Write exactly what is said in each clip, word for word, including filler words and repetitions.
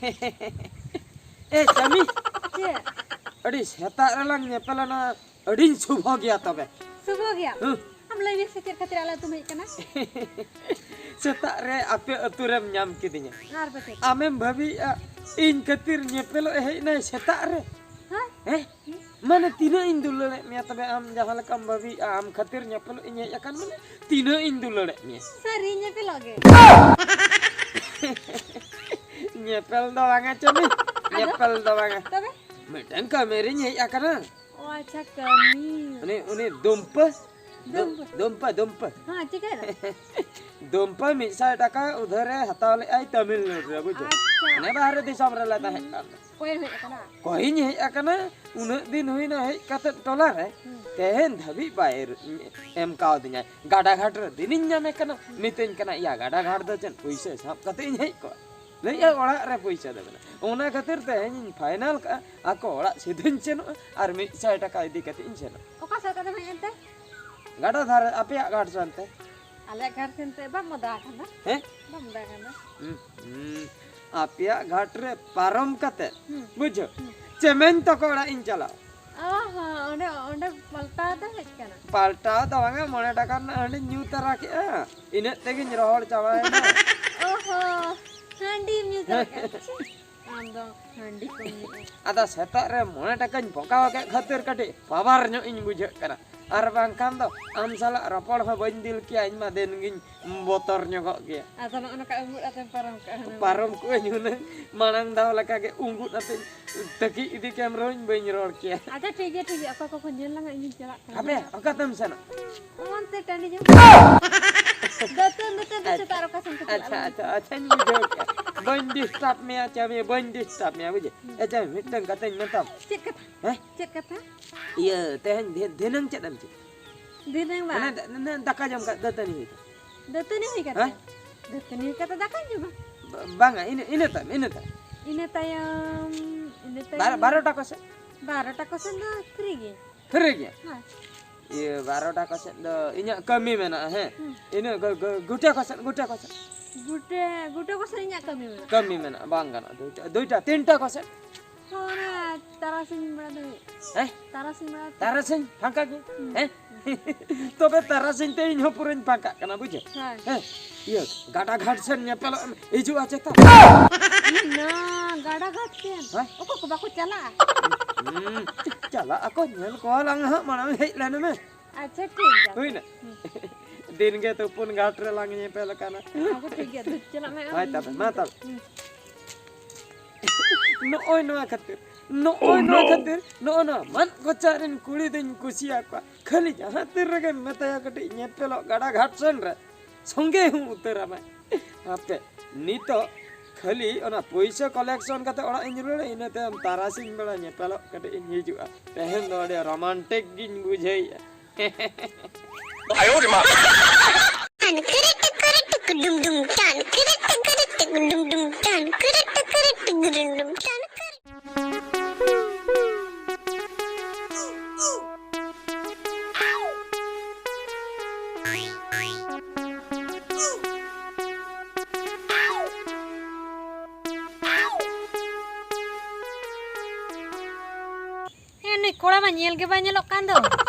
ᱮ ᱪᱟᱢᱤ, ᱪᱮᱫ? ᱟᱹᱰᱤ ᱥᱮᱛᱟᱜ ᱨᱮᱞᱟᱝ ᱧᱮᱯᱮᱞᱮᱱᱟ, ᱟᱹᱰᱤᱧ ᱥᱩᱵᱷᱚ ᱜᱮᱭᱟ ᱛᱚᱵᱮ᱾ ᱥᱩᱵᱷᱚ ᱜᱮᱭᱟ? ᱦᱩᱸ᱾ ᱟᱢ ᱞᱟᱹᱭ ᱢᱮᱥᱮ, ᱪᱮᱫ ᱠᱷᱟᱹᱛᱤᱨ ᱟᱞᱮ ᱟᱹᱛᱩᱢ ᱦᱮᱡ ᱠᱟᱱᱟ? ᱥᱮᱛᱟᱜ ᱨᱮ ᱟᱯᱮ ᱟᱹᱛᱩ ᱨᱮᱢ ᱧᱟᱢ ᱠᱤᱫᱤᱧᱟ᱾ ᱟᱨ ᱯᱟᱪᱮᱫ? ᱟᱢᱮᱢ ᱵᱷᱟᱹᱵᱤᱭᱮᱫᱼᱟ ᱤᱧ ᱠᱷᱟᱹᱛᱤᱨ ᱧᱮᱯᱮᱞᱚᱜ ᱮ ᱦᱮᱡ ᱮᱱᱟᱭ ᱥᱮᱛᱟᱜ ᱨᱮ? ᱦᱮᱸ? ᱦᱮᱸ? ᱢᱟᱱᱮ ᱛᱤᱱᱟᱹᱜ ᱤᱧ ᱫᱩᱞᱟᱹᱲᱮᱫ ᱢᱮᱭᱟ ᱛᱚᱵᱮ, ᱟᱢ ᱡᱟᱦᱟᱸ ᱞᱮᱠᱟᱢ ᱵᱷᱟᱹᱵᱤᱭᱮᱫᱼᱟ ᱟᱢ ᱠᱷᱟᱹᱛᱤᱨ ᱧᱮᱯᱮᱞᱚᱜ ᱤᱧ ᱦᱮᱡ ᱟᱠᱟᱱ, ᱢᱟᱱᱮ ᱛᱤᱱᱟᱹᱜ ᱤᱧ ᱫᱩᱞᱟᱹᱲᱮᱫ ᱢᱮᱭᱟ᱾ ᱥᱟᱹᱨᱤ ᱧᱮᱯᱮᱞᱚᱜ ᱜᱮ᱾ ᱧᱮᱯᱮᱞ ᱫᱚ ᱵᱟᱝᱟ ᱪᱟᱹᱢᱤ, ᱟᱫᱚ? ᱧᱮᱯᱮᱞ ᱫᱚ ᱵᱟᱝᱟ᱾ ᱛᱚᱵᱮ? ᱢᱤᱫᱴᱟᱝ ᱠᱟᱹᱢᱤ ᱨᱤᱧ ᱦᱮᱡ ᱟᱠᱟᱱᱟ᱾ ᱚ, ᱟᱪᱪᱷᱟ, ᱠᱟᱹᱢᱤ᱾ ᱩᱱᱤ, ᱩᱱᱤ ᱫᱩᱢᱯᱟᱹ, ᱫᱩ-, ᱫᱩᱢᱯᱟᱹ᱾ ᱫᱩᱢᱯᱟᱹ, ᱫᱩᱢᱯᱟᱹ᱾ ᱦᱮᱸ, ᱪᱤᱠᱟᱹᱭᱮᱱᱟ? ᱫᱩᱢᱯᱟᱹ ᱢᱤᱫ ᱥᱟᱭ ᱴᱟᱠᱟ ᱩᱫᱷᱟᱹᱨᱮ ᱦᱟᱛᱟᱣ ᱞᱮᱫᱼᱟᱭ ᱛᱟᱢᱤᱞᱱᱟᱲᱩ ᱨᱮ, ᱵᱩᱡᱷᱟᱹᱣ? ᱟᱪᱪᱷᱟ᱾ ᱚᱱᱮ ᱵᱟᱦᱨᱮ ᱫᱤᱥᱚᱢ ᱨᱮᱞᱮ ᱛᱟᱦᱮᱸ ᱠᱟᱱ᱾ ᱠᱚᱭᱮᱢ ᱦᱮᱡ ᱟᱠᱟᱱᱟ? ᱠᱚᱭᱤᱧ ᱦᱮᱡ ᱟᱠᱟᱱᱟ, ᱩᱱᱟᱹᱜ ᱫᱤᱱ ᱦᱩᱭᱱᱟ ᱦᱮᱡ ᱠᱟᱛᱮᱫ ᱴᱚᱞᱟ ᱨᱮ, ᱦᱩᱸ᱾ ᱛᱮᱦᱮᱧ ᱫᱷᱟᱹᱵᱤᱡ ᱵᱟᱭ ᱨᱩ-, ᱮᱢ ᱠᱟᱣᱫᱤᱧᱟᱭ᱾ ᱜᱟᱰᱟ ᱜᱷᱟᱴ ᱨᱮ ᱫᱤᱱᱤᱧ ᱧᱟᱢᱮ ᱠᱟᱱᱟ, ᱦᱩᱸ᱾ ᱢᱤᱛᱟᱹᱧ ᱠᱟᱱᱟ, "ᱭᱟ, ᱜᱟᱰᱟ ᱜᱷᱟᱴ ᱫᱚ ᱪᱮᱫ ᱯᱩᱭᱥᱟᱹ ᱥᱟᱵ ᱠᱟᱛᱮ ᱤᱧ ᱦᱮᱡ ᱠᱚᱜᱼᱟ?" ᱞᱟᱹᱭᱮᱫᱼᱟ, "ᱚᱲᱟᱜ ᱨᱮ ᱯᱩᱭᱥᱟᱹ ᱫᱚ ᱢᱮᱱᱟᱜᱼᱟ᱾" ᱚᱱᱟ ᱠᱷᱟᱹᱛᱤᱨ ᱛᱮ ᱤᱧᱤᱧ ᱯᱷᱟᱭᱱᱟᱞ ᱠᱟᱜᱼᱟ, ᱟᱠᱚ ᱚᱲᱟᱜ ᱥᱤᱫᱷᱟᱹᱧ ᱥᱮᱱᱚᱜᱼᱟ ᱟᱨ ᱢᱤᱫ ᱥᱟᱭ ᱴᱟᱠᱟ ᱤᱫᱤ ᱠᱟᱛᱮ ᱤᱧ ᱥᱮᱱᱚᱜᱼᱟ᱾ ᱚᱠᱟ ᱥᱮᱫ ᱠᱟᱛᱮᱢ ᱦᱮᱡ ᱮᱱᱛᱮ? ᱜᱟᱰᱟ ᱫᱷᱟᱨᱮ, ᱟᱯᱮᱭᱟᱜ ᱜᱷᱟᱴ ᱥᱮᱱ ᱛᱮ᱾ ᱟᱞᱮᱭᱟᱜ ᱜᱷᱟᱴ ᱥᱮᱱ ᱛᱮ ᱵᱟᱢ ᱢᱚᱫᱟ ᱟᱠᱟᱱᱟ? ᱦᱮᱸ? ᱵᱟᱢ ᱢᱚᱫᱟ ᱟᱠᱟᱱᱟ? ᱦᱩᱸ, ᱦᱩᱸ᱾ ᱟᱯᱮᱭᱟᱜ ᱜᱷᱟᱴ ᱨᱮ ᱯᱟᱨᱚᱢ ᱠᱟᱛᱮ, ᱦᱩᱸ᱾ ᱵᱩᱡᱷᱟᱹᱣ? ᱦᱩᱸ᱾ ᱪᱮᱢᱮᱧ ᱛᱟᱠᱚ ᱚᱲᱟᱜ ᱤᱧ ᱪᱟᱞᱟᱜᱼᱟ᱾ ᱚ ᱦᱚᱸ, ᱚᱸᱰᱮ, ᱚᱸᱰᱮ ᱯᱟᱞᱴᱟᱣ ᱫᱚ ᱦᱮᱡ ᱠᱟᱱᱟ? ᱯᱟᱞᱴᱟᱣ ᱫᱚ ᱵᱟᱝᱟ, ᱢᱚᱬᱮ ᱴᱟᱠᱟ ᱨᱮᱱᱟᱜ ᱦᱟᱺᱰᱤᱧ ᱧᱩ ᱛᱟᱨᱟ ᱠᱮᱜᱼᱟ, ᱤᱱᱟᱹᱜ ᱛᱮᱜᱤᱧ ᱨᱚᱦᱚᱲ ᱪᱟᱵᱟᱭᱮᱱᱟ᱾ ᱚ ᱦᱚᱸ, ᱦᱟᱺᱰᱤᱢ ᱧᱩ ᱛᱟᱨᱟ ᱦᱮᱸ᱾ ᱠᱮᱜᱼᱟ? ᱪᱷᱤ, ᱟᱢ ᱫᱚ ᱦᱟᱺᱰᱤ ᱠᱚᱢ ᱧᱩᱜᱼᱟ᱾ ᱟᱫᱚ ᱥᱮᱛᱟᱜ ᱨᱮ ᱢᱚᱬᱮ ᱴᱟᱠᱟᱧ ᱯᱷᱚᱠᱟᱣ ᱠᱮᱫ ᱠᱷᱟᱹᱛᱤᱨ ᱠᱟᱹᱴᱤᱡ ᱯᱟᱣᱟᱨ ᱧᱚᱜ ᱤᱧ ᱵᱩᱡᱷᱟᱹᱜ ᱠᱟᱱᱟ, ᱟᱨ ᱵᱟᱝᱠᱷᱟᱱ ᱫᱚ ᱟᱢ ᱥᱟᱞᱟᱜ ᱨᱚᱯᱚᱲ ᱦᱚᱸ ᱵᱟᱹᱧ ᱫᱤᱞ ᱠᱮᱭᱟ, ᱤᱧ ᱢᱟ ᱫᱤᱱ ᱜᱤᱧ ᱵᱚᱛᱚᱨ ᱧᱚᱜᱚᱜ ᱜᱮᱭᱟ᱾ ᱟᱫᱚ ᱱᱚᱜᱼᱚ ᱱᱚᱝᱠᱟ ᱩᱢᱩᱫ ᱟᱛᱮᱢ ᱯᱟᱨᱚᱢ ᱠᱟᱜᱼᱟ ᱦᱩᱱᱟᱹᱝ᱾ ᱯᱟᱨᱚᱢ ᱠᱚᱜᱼᱟᱹᱧ ᱦᱩᱱᱟᱹᱝ, ᱢᱟᱲᱟᱝ ᱫᱷᱟᱣ ᱞᱮᱠᱟ ᱜᱮ ᱩᱸᱜᱩᱫ ᱟᱛᱮᱧ ᱛᱟᱹᱠᱤᱡ ᱤᱫᱤ ᱠᱮᱢ ᱨᱮᱦᱚᱸᱧ ᱵᱟᱹᱧ ᱨᱚᱲ ᱠᱮᱭᱟ᱾ ᱟᱪᱪᱷᱟ, ᱴᱷᱤᱠ ᱜᱮᱭᱟ, ᱴᱷᱤᱠ ᱜᱮᱭᱟ, ᱚᱠᱟ ᱠᱚ ᱠᱚ ᱧᱮᱞ ᱞᱟᱝᱟ, ᱤᱧ ᱦᱚᱸᱧ ᱪᱟᱞᱟᱜ ᱠᱟᱱᱟ᱾ ᱟᱯᱮ ᱚᱠᱟᱛᱮᱢ ᱥᱮᱱᱚᱜ? ᱚᱱᱛᱮ ᱴᱟᱺᱰᱤ ᱡᱚᱝ᱾ ᱫᱟᱹᱛᱟᱹᱱ, ᱫᱟᱹᱛᱟᱹᱱ ᱫᱚ ᱟᱪᱪᱷᱟ, ᱥᱮᱛᱟᱜ ᱨᱮ ᱚᱠᱟ ᱥᱮᱱ ᱠᱚ ᱟᱪᱪᱷᱟ, ᱪᱟᱞᱟᱜᱼᱟ? ᱟᱪᱪᱷᱟ, ᱟᱪᱪᱷᱟᱧ ᱵᱩᱡᱷᱟᱹᱣ ᱠᱮᱜᱼᱟ᱾ ᱵᱟᱹᱧ ᱰᱤᱥᱴᱟᱵᱽ ᱢᱮᱭᱟ ᱪᱟᱹᱢᱤ, ᱵᱟᱹᱧ ᱰᱤᱥᱴᱟᱵᱽ ᱢᱮᱭᱟ, ᱵᱩᱡᱷᱟᱹᱣ? ᱦᱩᱸ᱾ ᱮ ᱪᱟᱹᱢᱤ, ᱢᱤᱫᱴᱟᱝ ᱠᱟᱛᱷᱟᱧ ᱢᱮᱛᱟᱢ᱾ ᱪᱮᱫ ᱠᱟᱛᱷᱟ? ᱦᱮᱸ? ᱪᱮᱫ ᱠᱟᱛᱷᱟ? ᱤᱭᱟᱹ, ᱛᱮᱦᱮᱧ ᱫᱷᱤ-, ᱫᱷᱤᱱᱟᱹᱝ ᱪᱮᱫ ᱮᱢ ᱪᱤᱠᱟᱹ? ᱫᱷᱤᱱᱟᱹᱝ ᱵᱟ? ᱢᱟᱱᱮ ᱫᱟ-, ᱫᱟ-, ᱫᱟᱠᱟ ᱡᱚᱢ ᱠᱟᱛᱮ ᱫᱟᱹᱛᱟᱹᱱᱤ ᱦᱩᱭᱩᱜᱼᱟ᱾ ᱫᱟᱹᱛᱟᱹᱱᱤ ᱦᱩᱭ ᱠᱟᱛᱮ? ᱦᱮᱸ? ᱫᱟᱹᱛᱟᱹᱱᱤ ᱦᱩᱭ ᱠᱟᱛᱮ ᱫᱟᱠᱟᱧ ᱡᱚᱢᱟ᱾ ᱵᱟ-, ᱵᱟᱝᱟ, ᱤᱱᱟᱹ, ᱤᱱᱟᱹ ᱛᱟᱭᱚᱢ, ᱤᱱᱟᱹ ᱛᱟᱭᱚᱢ᱾ ᱤᱱᱟᱹ ᱛᱟᱭᱚᱢ, ᱤᱱᱟᱹ ᱛᱟᱭᱚᱢ᱾ ᱵᱟᱨᱚ, ᱵᱟᱨᱚᱴᱟ ᱠᱚ ᱥᱮᱫ? ᱵᱟᱨᱚᱴᱟ ᱠᱚ ᱥᱮᱫ ᱫᱚ free ᱜᱮ᱾ Free ᱜᱮ? ᱦᱮᱸ᱾ ᱤᱭᱟᱹ, ᱵᱟᱨᱚᱴᱟ ᱠᱚ ᱥᱮᱫ ᱫᱚ ᱤᱧᱟᱹᱜ ᱠᱟᱹᱢᱤ ᱢᱮᱱᱟᱜᱼᱟ, ᱦᱮᱸ? ᱦᱩᱸ᱾ ᱤᱱᱟᱹ ᱜᱚ-, ᱜᱚ-, ᱜᱚᱴᱟ ᱠᱚ ᱥᱮᱫ, ᱜᱚᱴᱟ ᱠᱚ ᱥᱮᱫ᱾ ᱜᱩᱴᱮ, ᱜᱩᱴᱮ ᱠᱚ ᱥᱮᱫ ᱤᱧᱟᱹᱜ ᱠᱟᱹᱢᱤ ᱢᱮᱱᱟᱜᱼᱟ᱾ ᱠᱟᱹᱢᱤ ᱢᱮᱱᱟᱜᱼᱟ, ᱵᱟᱝ ᱜᱟᱱᱚᱜᱼᱟ᱾ ᱫᱩᱭᱴᱟ, ᱫᱩᱭᱴᱟ, ᱛᱤᱱᱴᱟ ᱠᱚ ᱥᱮᱫ᱾ ᱦᱚᱸ, ᱚᱱᱟ ᱛᱟᱨᱟᱥᱤᱧ ᱵᱮᱲᱟ ᱫᱚ ᱦᱩᱭᱩᱜ᱾ ᱦᱮᱸ? ᱛᱟᱨᱟᱥᱤᱧ ᱵᱮᱲᱟ ᱛᱮ᱾ ᱛᱟᱨᱟᱥᱤᱧ ᱯᱷᱟᱸᱠᱟ ᱜᱮ᱾ ᱦᱩᱸ᱾ ᱦᱮᱸ? ᱛᱚᱵᱮ ᱛᱟᱨᱟᱥᱤᱧ ᱛᱮ ᱤᱧ ᱦᱚᱸ ᱯᱩᱨᱟᱹᱧ ᱯᱷᱟᱸᱠᱟᱜ ᱠᱟᱱᱟ, ᱵᱩᱡᱷᱟᱹᱣ? ᱦᱳᱭ᱾ ᱦᱮᱸ? ᱤᱭᱟᱹ, ᱜᱟᱰᱟ ᱜᱷᱟᱴ ᱥᱮᱱ ᱧᱮᱯᱮᱞᱚᱜ ᱮᱢ ᱦᱤᱡᱩᱜᱼᱟ ᱪᱮᱛᱟ? ᱤᱧ ᱱᱟ ᱜᱟᱰᱟ ᱜᱷᱟᱴ ᱥᱮᱱ? ᱦᱮᱸ? ᱚᱠᱚᱭ ᱠᱚ ᱵᱟᱠᱚ ᱪᱟᱞᱟᱜᱼᱟ? ᱦᱩᱸ, ᱪᱟᱞᱟᱜ ᱟᱠᱚ, ᱧᱮᱞ ᱠᱚᱣᱟ ᱞᱟᱝ ᱦᱟᱸᱜ, ᱢᱟᱲᱟᱝ ᱦᱮᱡ ᱞᱮᱱ ᱢᱮ᱾ ᱟᱪᱪᱷᱟ, ᱴᱷᱤᱠ ᱜᱮᱭᱟ᱾ ᱦᱩᱭᱱᱟ? ᱦᱩᱸ᱾ ᱫᱤᱱ ᱜᱮ ᱛᱩᱯᱩᱱ ᱜᱷᱟᱴ ᱨᱮᱞᱟᱝ ᱧᱮᱯᱮᱞ ᱟᱠᱟᱱᱟ᱾ ᱟᱪᱪᱷᱟ, ᱴᱷᱤᱠ ᱜᱮᱭᱟ, ᱫᱩ ᱪᱟᱞᱟᱜ ᱢᱮ ᱟᱢ᱾ ᱦᱳᱭ ᱛᱚᱵᱮ, ᱢᱟ ᱛᱚᱵᱮ᱾ ᱦᱩᱸ᱾ ᱱᱚᱜᱼᱚᱭ ᱱᱚᱣᱟ ᱠᱷᱟᱹᱛᱤᱨ, ᱱᱚᱜᱼᱚᱭ ᱱᱚᱣᱟ ᱠᱷᱟᱹᱛᱤᱨ, ᱱᱚᱜᱼᱚ ᱱᱚᱣᱟ ᱢᱟᱫ ᱠᱚᱪᱟ ᱨᱮᱱ ᱠᱩᱲᱤ ᱫᱚᱧ ᱠᱩᱥᱤᱭᱟᱠᱚᱣᱟ᱾ ᱠᱷᱟᱹᱞᱤ ᱡᱟᱦᱟᱸ ᱛᱤᱨ ᱨᱮᱜᱮᱢ ᱢᱮᱛᱟᱭᱟ ᱠᱟᱹᱴᱤᱡ ᱧᱮᱯᱮᱞᱚᱜ ᱜᱟᱰᱟ ᱜᱷᱟᱴ ᱥᱮᱱ ᱨᱮ, ᱥᱚᱸᱜᱮ ᱦᱚᱸ ᱩᱛᱟᱹᱨ ᱟᱢᱟᱭ᱾ ᱦᱟᱯᱮ, ᱱᱤᱛᱚᱜ ᱠᱷᱟᱹᱞᱤ ᱚᱱᱟ ᱯᱩᱭᱥᱟᱹ collection ᱠᱟᱛᱮ ᱚᱲᱟᱜ ᱤᱧ ᱨᱩᱣᱟᱹᱲᱟ, ᱤᱱᱟᱹ ᱛᱟᱭᱚᱢ ᱛᱟᱨᱟᱥᱤᱧ ᱵᱮᱲᱟ ᱧᱮᱯᱮᱞᱚᱜ ᱠᱟᱹᱴᱤᱡ ᱤᱧ ᱦᱤᱡᱩᱜᱼᱟ᱾ ᱛᱮᱦᱮᱧ ᱫᱚ ᱟᱹᱰᱤ romantic ᱜᱤᱧ ᱵᱩᱡᱷᱟᱹᱣᱮᱫᱼᱟ᱾ ᱴᱟᱱ ᱠᱤᱨᱤ ᱴᱤᱠᱤᱨᱤ ᱴᱤᱠᱤ ᱰᱩᱢ ᱰᱩᱢ, ᱴᱟᱱ ᱠᱤᱨᱤ ᱴᱤᱠᱤᱨᱤ ᱴᱤᱠᱤ ᱰᱩᱢ ᱰᱩᱢ, ᱴᱟᱱ ᱠᱤᱨᱤ ᱴᱤᱠᱤᱨᱤ ᱴᱤᱠᱤ ᱰᱩᱢ ᱰᱩᱢ, ᱴᱟᱱ ᱠᱤᱨᱤ᱾ ᱦᱮᱸ, ᱱᱩᱭ ᱠᱚᱲᱟ ᱢᱟ ᱧᱮᱞ ᱜᱮ ᱵᱟᱭ ᱧᱮᱞᱚᱜ ᱠᱟᱱ ᱫᱚ᱾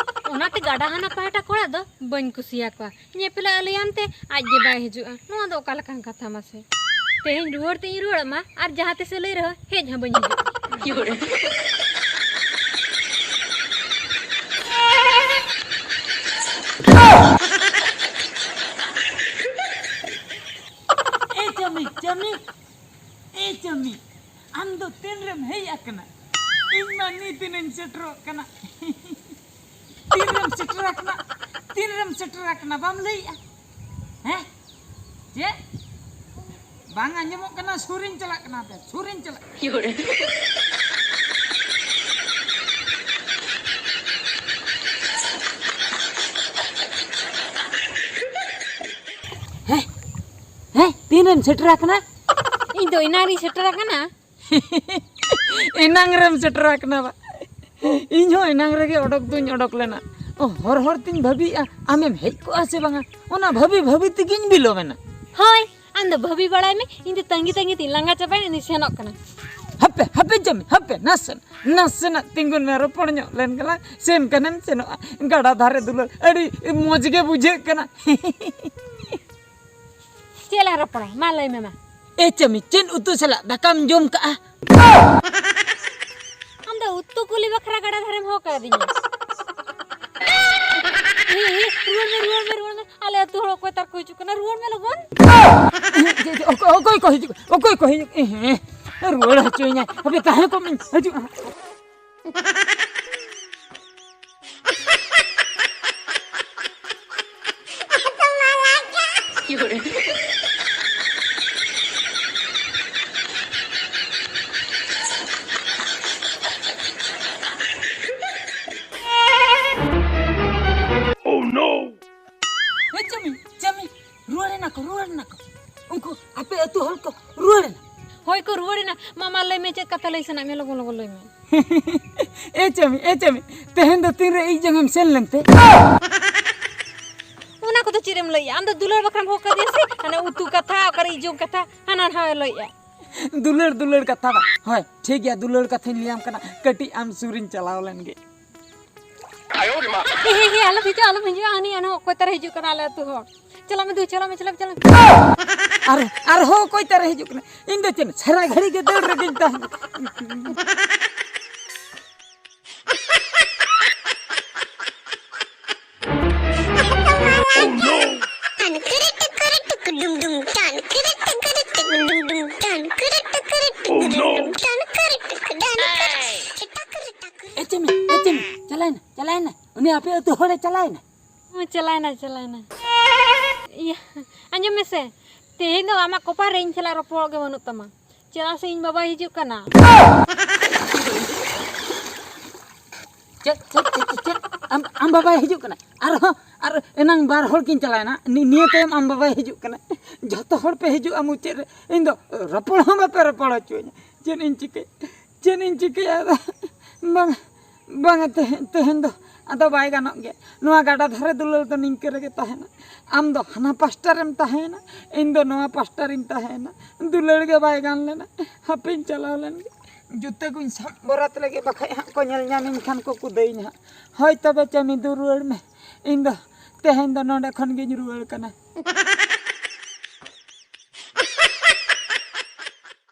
ᱚᱱᱟᱛᱮ ᱜᱟᱰᱟ ᱦᱟᱱᱟ ᱯᱟᱦᱴᱟ ᱠᱚᱲᱟ ᱫᱚ ᱵᱟᱹᱧ ᱠᱩᱥᱤᱭᱟᱠᱚᱣᱟ᱾ ᱧᱮᱯᱮᱞᱟ ᱞᱟᱹᱭᱟᱢ ᱛᱮ ᱟᱡ ᱜᱮ ᱵᱟᱭ ᱦᱤᱡᱩᱜᱼᱟ᱾ ᱱᱚᱣᱟ ᱫᱚ ᱚᱠᱟ ᱞᱮᱠᱟᱱ ᱠᱟᱛᱷᱟ ᱢᱟᱥᱮ? ᱛᱮᱦᱮᱧ ᱨᱩᱣᱟᱹᱲ ᱛᱮᱧ ᱨᱩᱣᱟᱹᱲᱚᱜ ᱢᱟ, ᱟᱨ ᱡᱟᱦᱟᱸ ᱛᱤᱥᱮ ᱞᱟᱹᱭ ᱨᱮᱦᱚᱸ ᱦᱮᱡ ᱦᱚᱸ ᱵᱟᱹᱧ ᱦᱤᱡᱩᱜᱼᱟ᱾ ᱮ ᱪᱟᱹᱢᱤ, ᱪᱟᱹᱢᱤ, ᱮ ᱪᱟᱹᱢᱤ, ᱟᱢ ᱫᱚ ᱛᱤᱱᱨᱮᱢ ᱦᱮᱡ ᱟᱠᱟᱱᱟ? ᱤᱧ ᱢᱟ ᱱᱤᱛ ᱮᱱᱟᱧ ᱥᱮᱴᱮᱨᱚᱜ ᱠᱟᱱᱟ᱾ ᱛᱤᱱᱨᱮᱢ ᱥᱮᱴᱮᱨ ᱟᱠᱟᱱᱟ? ᱛᱤᱱᱨᱮᱢ ᱥᱮᱴᱮᱨ ᱟᱠᱟᱱᱟ ᱵᱟᱢ ᱞᱟᱹᱭᱮᱜᱼᱟ? ᱦᱮᱸ? ᱪᱮᱫ? ᱵᱟᱝ ᱟᱸᱡᱚᱢᱚᱜ ᱠᱟᱱᱟ, ᱥᱩᱨᱤᱧ ᱪᱟᱞᱟᱜ ᱠᱟᱱᱟ, ᱦᱟᱯᱮ, ᱥᱩᱨᱤᱧ ᱪᱟᱞᱟᱜ ᱠᱟᱱᱟ᱾ ᱦᱮᱸ? ᱦᱮᱸ? ᱛᱤᱱᱨᱮᱢ ᱥᱮᱴᱮᱨ ᱟᱠᱟᱱᱟ? ᱤᱧ ᱫᱚ ᱮᱱᱟᱝ ᱨᱤᱧ ᱥᱮᱴᱮᱨ ᱟᱠᱟᱱᱟ᱾ ᱮᱱᱟᱝ ᱨᱮᱢ ᱥᱮᱴᱮᱨ ᱟᱠᱟᱱᱟ ᱵᱟ? ᱤᱧ ᱦᱚᱸ ᱮᱱᱟᱝ ᱨᱮᱜᱮ ᱚᱰᱚᱠ ᱫᱩᱧ ᱚᱰᱚᱠ ᱞᱮᱱᱟ᱾ ᱚ, ᱦᱚᱨ ᱦᱚᱨ ᱛᱤᱧ ᱵᱷᱟᱹᱵᱤᱭᱮᱜᱼᱟ, ᱟᱢᱮᱢ ᱦᱮᱡ ᱠᱚᱜᱼᱟ ᱥᱮ ᱵᱟᱝᱟ? ᱚᱱᱟ ᱵᱷᱟᱹᱵᱤ ᱵᱷᱟᱹᱵᱤ ᱛᱮᱜᱤᱧ ᱵᱤᱞᱚᱢ ᱮᱱᱟ᱾ ᱦᱳᱭ, ᱟᱢ ᱫᱚ ᱵᱷᱟᱹᱵᱤ ᱵᱟᱲᱟᱭ ᱢᱮ, ᱤᱧ ᱫᱚ ᱛᱟᱺᱜᱤ ᱛᱟᱺᱜᱤ ᱛᱤᱧ ᱞᱟᱸᱜᱟ ᱪᱟᱵᱟᱭᱮᱱᱟ, ᱤᱧ ᱥᱮᱱᱚᱜ ᱠᱟᱱᱟ᱾ ᱦᱟᱯᱮ, ᱦᱟᱯᱮ ᱡᱟᱢᱤ, ᱦᱟᱯᱮ, ᱱᱟᱥᱮᱱᱟᱜ, ᱱᱟᱥᱮᱱᱟᱜ ᱛᱤᱸᱜᱩᱱ ᱢᱮ, ᱨᱚᱯᱚᱲ ᱧᱚᱜ ᱞᱮᱱ ᱜᱮᱞᱟᱝ᱾ ᱥᱮᱱ ᱠᱟᱱᱮᱢ ᱥᱮᱱᱚᱜᱼᱟ, ᱜᱟᱰᱟ ᱫᱷᱟᱨᱮ ᱫᱩᱞᱟᱹᱲ ᱟᱹᱰᱤ ᱢᱚᱡᱽ ᱜᱮ ᱵᱩᱡᱷᱟᱹᱜ ᱠᱟᱱᱟ᱾ ᱪᱮᱫ ᱞᱟᱝ ᱨᱚᱯᱚᱲᱟ? ᱢᱟ ᱞᱟᱹᱭ ᱢᱮ ᱢᱟ᱾ ᱮ ᱪᱟᱹᱢᱤ, ᱪᱮᱫ ᱩᱛᱩ ᱥᱟᱞᱟᱜ ᱫᱟᱠᱟᱢ ᱡᱚᱢ ᱠᱟᱜᱼᱟ? ᱟᱢ ᱫᱚ ᱩᱛᱩ ᱠᱩᱞᱤ ᱵᱟᱠᱷᱨᱟ ᱜᱟᱰᱟ ᱫᱷᱟᱨᱮᱢ ᱦᱚᱦᱚ ᱠᱟᱣᱫᱤᱧᱟ? ᱦᱤ, ᱦᱤ, ᱨᱩᱣᱟᱹᱲ ᱢᱮ, ᱨᱩᱣᱟᱹᱲ ᱢᱮ, ᱨᱩᱣᱟᱹᱲ ᱢᱮ᱾ ᱟᱞᱮ ᱟᱹᱛᱩ ᱦᱚᱲ ᱚᱠᱚᱭ ᱛᱟᱨ ᱠᱚ ᱦᱤᱡᱩᱜ ᱠᱟᱱᱟ, ᱨᱩᱣᱟᱹᱲ ᱢᱮ ᱞᱚᱜᱚᱱ᱾ ᱡᱮ, ᱡᱮ, ᱚᱠᱚᱭ, ᱚᱠᱚᱭ ᱠᱚ ᱦᱤᱡᱩᱜ, ᱚᱠᱚᱭ ᱠᱚ ᱦᱤᱡᱩᱜ? ᱦᱮᱸ, ᱨᱩᱣᱟᱹᱲ ᱦᱚᱪᱚᱭᱤᱧᱟᱭ᱾ ᱦᱟᱯᱮ ᱛᱟᱦᱮᱸ ᱠᱚᱜ ᱢᱮᱧ, ᱦᱤᱡᱩᱜ᱾ Oh no! ᱮ ᱪᱟᱹᱢᱤ, ᱪᱟᱹᱢᱤ, ᱨᱩᱣᱟᱹᱲ ᱮᱱᱟ ᱠᱚ, ᱨᱩᱣᱟᱹᱲ ᱮᱱᱟ ᱠᱚ᱾ ᱩᱱᱠᱩ ᱟᱯᱮ ᱟᱹᱛᱩ ᱦᱚᱲ ᱠᱚ ᱨᱩᱣᱟᱹᱲ ᱮᱱᱟ᱾ ᱦᱳᱭ ᱠᱚ ᱨᱩᱣᱟᱹᱲ ᱮᱱᱟ᱾ ᱢᱟ, ᱢᱟ, ᱞᱟᱹᱭ ᱢᱮ, ᱪᱮᱫ ᱠᱟᱛᱷᱟ ᱞᱟᱹᱭ ᱥᱟᱱᱟᱭᱮᱫ ᱢᱮᱭᱟ? ᱞᱚᱜᱚᱱ, ᱞᱚᱜᱚᱱ ᱞᱟᱹᱭ ᱢᱮ᱾ ᱮ ᱪᱟᱹᱢᱤ, ᱮ ᱪᱟᱹᱢᱤ, ᱛᱮᱦᱮᱧ ᱫᱚ ᱛᱤᱱᱨᱮ ᱤᱡ ᱡᱚᱝ ᱮᱢ ᱥᱮᱱ ᱞᱮᱱᱛᱮ? ᱚᱱᱟ ᱠᱚᱫᱚ ᱪᱮᱫ ᱮᱢ ᱞᱟᱹᱭᱮᱜᱼᱟ? ᱟᱢ ᱫᱚ ᱫᱩᱞᱟᱹᱲ ᱵᱟᱠᱷᱨᱟᱢ ᱦᱚᱦᱚ ᱠᱟᱫᱮᱭᱟ ᱥᱮ? ᱦᱟᱱᱮ ᱩᱛᱩ ᱠᱟᱛᱷᱟ, ᱚᱠᱟᱨᱮ ᱤᱡ ᱡᱚᱝ ᱠᱟᱛᱷᱟ, ᱦᱟᱱᱟ ᱱᱟᱣᱟ ᱞᱟᱹᱭᱮᱜᱼᱟ᱾ ᱫᱩᱞᱟᱹᱲ, ᱫᱩᱞᱟᱹᱲ ᱠᱟᱛᱷᱟ ᱵᱟᱝ᱾ ᱦᱳᱭ, ᱴᱷᱤᱠ ᱜᱮᱭᱟ, ᱫᱩᱞᱟᱹᱲ ᱠᱟᱛᱷᱟᱧ ᱞᱟᱹᱭᱟᱢ ᱠᱟᱱᱟ᱾ ᱠᱟᱹᱴᱤᱡ ᱟᱢ ᱥᱩᱨᱤᱧ ᱪᱟᱞᱟᱣ ᱞᱮᱱ ᱜᱮ᱾ ᱦᱮᱸ, ᱦᱮᱸ, ᱦᱮᱸ, ᱟᱞᱚᱢ ᱦᱤᱡᱩᱜᱼᱟ, ᱟᱞᱚᱢ ᱦᱤᱡᱩᱜᱼᱟ᱾ ᱦᱟᱹᱱᱤ ᱟᱨᱦᱚᱸ ᱚᱠᱚᱭ ᱛᱟᱨᱮ ᱦᱤᱡᱩᱜ ᱠᱟᱱᱟ ᱟᱞᱮ ᱟᱹᱛᱩ ᱦᱚᱲ᱾ ᱪᱟᱞᱟᱜ ᱢᱮ ᱫᱩ, ᱪᱟᱞᱟᱜ ᱢᱮ, ᱪᱟᱞᱟᱜ ᱢᱮ, ᱪᱟᱞᱟᱜ ᱢᱮ᱾ ᱟᱨ, ᱟᱨᱦᱚᱸ ᱚᱠᱚᱭ ᱛᱟᱨᱮ ᱦᱤᱡᱩᱜ ᱠᱟᱱᱟ? ᱤᱧ ᱫᱚ ᱪᱮᱫ ᱥᱟᱨᱟ ᱜᱷᱟᱹᱲᱤ ᱜᱮ ᱫᱟᱹᱲ ᱨᱮᱜᱮᱧ ᱛᱟᱦᱮᱱᱟ᱾ Oh no! ᱮ ᱪᱮᱢᱮ, ᱮ ᱪᱮᱢᱮ, ᱪᱟᱞᱟᱭᱱᱟ, ᱪᱟᱞᱟᱭᱱᱟ᱾ ᱩᱱᱤ ᱟᱯᱮ ᱟᱹᱛᱩ ᱦᱚᱲᱮ ᱪᱟᱞᱟᱭᱱᱟ᱾ ᱦᱚᱸ, ᱪᱟᱞᱟᱭᱱᱟ, ᱪᱟᱞᱟᱭᱱᱟ᱾ ᱤᱭᱟᱹ, ᱟᱸᱡᱚᱢ ᱢᱮᱥᱮ, ᱛᱮᱦᱮᱧ ᱫᱚ ᱟᱢᱟᱜ ᱠᱚᱯᱟᱨ ᱨᱮ ᱤᱧ ᱥᱟᱞᱟᱜ ᱨᱚᱯᱚᱲᱚᱜ ᱜᱮ ᱵᱟᱹᱱᱩᱜ ᱛᱟᱢᱟ᱾ ᱪᱮᱫᱟᱜ ᱥᱮ ᱤᱧ ᱵᱟᱵᱟᱭ ᱦᱤᱡᱩᱜ ᱠᱟᱱᱟ᱾ ᱪᱮᱫ, ᱪᱮᱫ, ᱪᱮᱫ, ᱪᱮᱫ? ᱟᱢ, ᱟᱢ ᱵᱟᱵᱟᱭ ᱦᱤᱡᱩᱜ ᱠᱟᱱᱟ? ᱟᱨᱦᱚᱸ, ᱟᱨ ᱮᱱᱟᱝ ᱵᱟᱨ ᱦᱚᱲ ᱠᱤᱱ ᱪᱟᱞᱟᱣᱮᱱᱟ᱾ ᱱᱤ-, ᱱᱤᱭᱟᱹ ᱛᱟᱭᱚᱢ ᱟᱢ ᱵᱟᱵᱟᱭ ᱦᱤᱡᱩᱜ ᱠᱟᱱᱟ᱾ ᱡᱷᱚᱛᱚ ᱦᱚᱲ ᱯᱮ ᱦᱤᱡᱩᱜᱼᱟ ᱢᱩᱪᱟᱹᱫ ᱨᱮ᱾ ᱤᱧ ᱫᱚ ᱨᱚᱯᱚᱲ ᱦᱚᱸ ᱵᱟᱯᱮ ᱨᱚᱯᱚᱲ ᱦᱚᱪᱚᱧᱟ᱾ ᱪᱮᱫ ᱤᱧ ᱪᱤᱠᱟᱹᱭᱟ? ᱪᱮᱫ ᱤᱧ ᱪᱤᱠᱟᱹᱭᱟ ᱟᱫᱚ? ᱵᱟᱝ, ᱵᱟᱝᱟ, ᱛᱮᱦᱮᱧ, ᱛᱮᱦᱮᱧ ᱫᱚ ᱟᱫᱚ ᱵᱟᱭ ᱜᱟᱱᱚᱜ ᱜᱮᱭᱟ᱾ ᱱᱚᱣᱟ ᱜᱟᱰᱟ ᱫᱷᱟᱨᱮ ᱫᱩᱞᱟᱹᱲ ᱫᱚ ᱱᱤᱝᱠᱟᱹ ᱨᱮᱜᱮ ᱛᱟᱦᱮᱱᱟ᱾ ᱟᱢ ᱫᱚ ᱦᱟᱱᱟ ᱯᱟᱥᱴᱟ ᱨᱮᱢ ᱛᱟᱦᱮᱸᱭᱮᱱᱟ, ᱤᱧ ᱫᱚ ᱱᱚᱣᱟ ᱯᱟᱥᱴᱟ ᱨᱤᱧ ᱛᱟᱦᱮᱸᱭᱮᱱᱟ᱾ ᱫᱩᱞᱟᱹᱲ ᱜᱮ ᱵᱟᱭ ᱜᱟᱱ ᱞᱮᱱᱟ᱾ ᱦᱟᱯᱮᱧ ᱪᱟᱞᱟᱣ ᱞᱮᱱ ᱜᱮ᱾ ᱡᱩᱛᱟᱹ ᱠᱚᱧ ᱥᱟᱵ ᱵᱚᱨᱟᱛ ᱞᱮᱜᱮ, ᱵᱟᱠᱷᱟᱡ ᱦᱟᱸᱜ ᱠᱚ ᱧᱮᱞ ᱧᱟᱢᱤᱧ ᱠᱷᱟᱱ ᱠᱚ ᱠᱩᱫᱟᱹᱭᱤᱧ ᱦᱟᱸᱜ᱾ ᱦᱳᱭ ᱛᱚᱵᱮ ᱪᱟᱹᱢᱤ, ᱫᱩ ᱨᱩᱣᱟᱹᱲ ᱢᱮ᱾ ᱤᱧ ᱫᱚ ᱛᱮᱦᱮᱧ ᱫᱚ ᱱᱚᱰᱮ ᱠᱷᱚᱱ ᱜᱤᱧ ᱨᱩᱣᱟᱹᱲ ᱠᱟᱱᱟ᱾